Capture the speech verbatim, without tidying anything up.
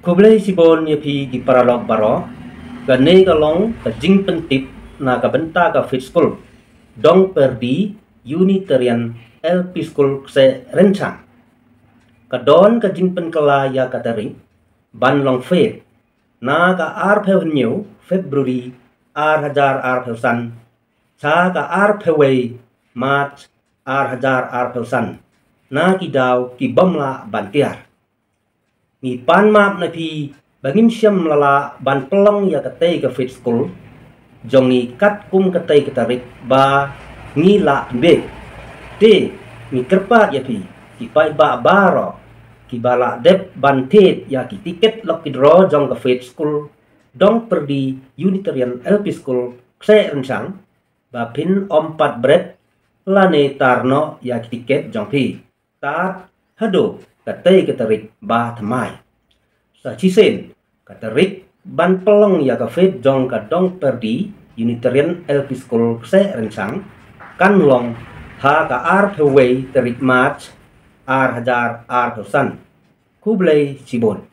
Khublei shibun ïa phi ki paralok baroh. Kane ka long ka jingpyntip na ka bynta ka Faith School Dongpyrdi Unitarian L P School Kseh Rynshang. Ka don ka jingpynkylla ïa ka tarik ban long Faith na ka arphew hynñiew February arhajar arphew san sha ka arphew wei March arhajar arphew san na ki daw ki bym lah ban tiar. Ngi pan map na phi ba ngim shym la lah ban pynlong ïa katei ka Faith School jong ngi katkum katei ka tarik ba ngi lah pynbeit. Te ngi kyrpad ïa phi ki paidbah baroh kiba lah dep ban thied ïa ki tiket lucky draw jong ka Faith School Dongpyrdi Unitarian L P School Kseh Rynshang ba phin ym pat bret lane tar noh ïa ki tiket jong phi tad haduh katei ka tarik ba thymmai. Sa shisien ka tarik ban pynlong ïa ka Faith jong ka Dongpyrdi Unitarian L P School Kseh Rynshang kan long ha ka arphew wei tarik March arhajar arphew san. Khublei shibun.